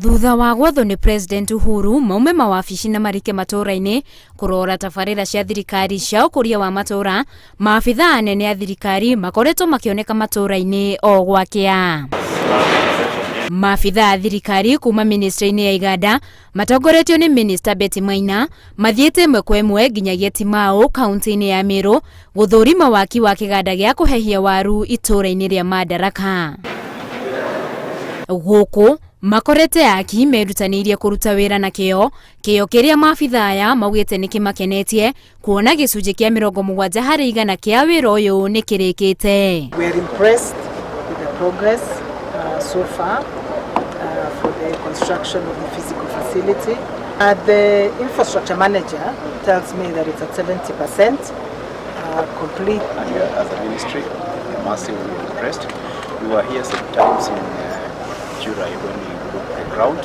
Thutha wa gwathwo nĩ President Uhuru maume mawabici na marike matũũra-inĩ kũrora tabarĩra cia thirikari cia ũkũria wa matũũra, maabithaa anene a thirikari makoretwo makĩoneka matũũra-inĩ o gwakĩa. Maabithaa a thirikari kuma ministry-inĩ ya iganda matongoretio nĩ Minister Betty Maina mathiĩte ĩmwe kwa ĩmwe nginyagia Timau kaunti-inĩ ya Meru gũthũrima waki wa kĩganda gĩa kũhehia waru itũũra-inĩ rĩa Madaraka. Gũkũ makorete aki merutanĩirie kũruta wĩra na kĩyo, kĩyo kĩrĩa maabithaa aya maugĩte nĩ kĩmakenetie kuona gĩcunjĩ kĩa 70% kĩa wĩra ũyũ nĩ kĩrĩkĩte. We are impressed with the progress so far for the construction of the physical facility. The infrastructure manager tells me that it's at 70% complete. And we are, as a ministry, we are massively impressed. We were here sometimes in July when we broke the ground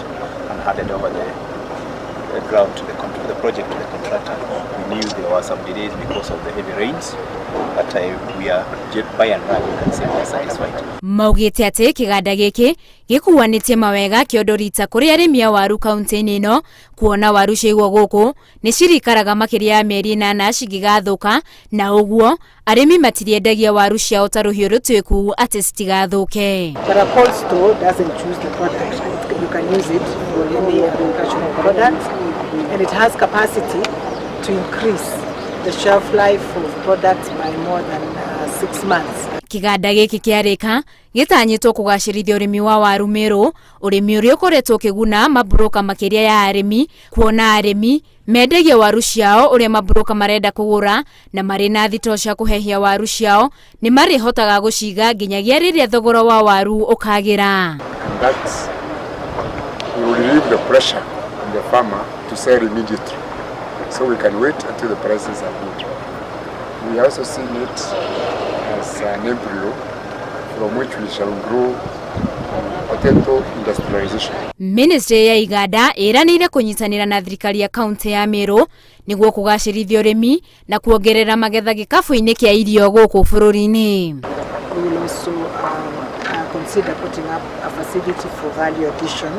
and handed over the ground to the project to the contractor. We knew there were some delays because of the heavy rains, but we are, by and large, we can say we are satisfied. Maugĩte atĩ kĩganda gĩkĩ gĩkuanĩtie mawega kĩondo rita kũrĩ arĩmi a waru kaunti-inĩ ĩno, kuona waru ciaigwo gũkũ nĩ cirikaraga makĩria ya mĩeri 8 cingĩgathũka, na ũguo arĩmi matiriendagia waru ciao ta rũhiũ rũtuĩku atĩ citigathũke. But a cold store doesn't choose the product. You can use it for any agricultural product, and it has capacity to increase the shelf life of products by more than 6 months. Kĩganda gĩkĩ kĩarĩka gĩtanyĩtwo kũgacĩrithia ũrĩmi wa waru Meru, ũrĩmi ũrĩa ũkoretwo ũkĩguna maburoka makĩria ya arĩmi, kuona arĩmi mendagia waru ciao ũrĩa maburoka marenda kũgũra, na marĩ na thitoo cia kũhehia waru ciao nĩ marĩhotaga gũciga nginyagia rĩrĩa thogora wa waru ũkagĩra. And that will relieve the pressure on the farmer to sell immediately, so we can wait until the prices are good. We are also seeing it as an embryo from which we shall grow potato industrialization. Ministry ya iganda ĩranĩire kũnyitanĩra na thirikari ya kaunti ya Meru nĩguo kũgacĩrithia ũrĩmi na kuongerera magetha gĩkabũ-inĩ kĩa irio gũkũ bũrũri-inĩ. We will also consider putting up a facility for value addition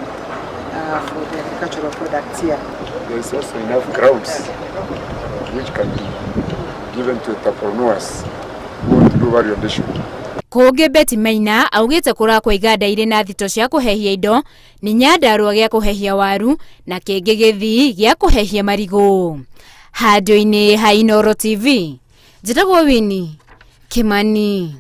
for the agricultural products here. There is also enough grounds which can be given to entrepreneurs who want to do value addition. Kũngĩ Betty Maina augĩte kũrakwo iganda irĩ na thito cia kũhehia indo nĩ Nyandarua gĩa kũhehia waru na kĩngĩ Gĩthii gĩa kũhehia marigũ. Handũ-inĩ ha Inooro TV, njĩtagwo Winnie Kimani.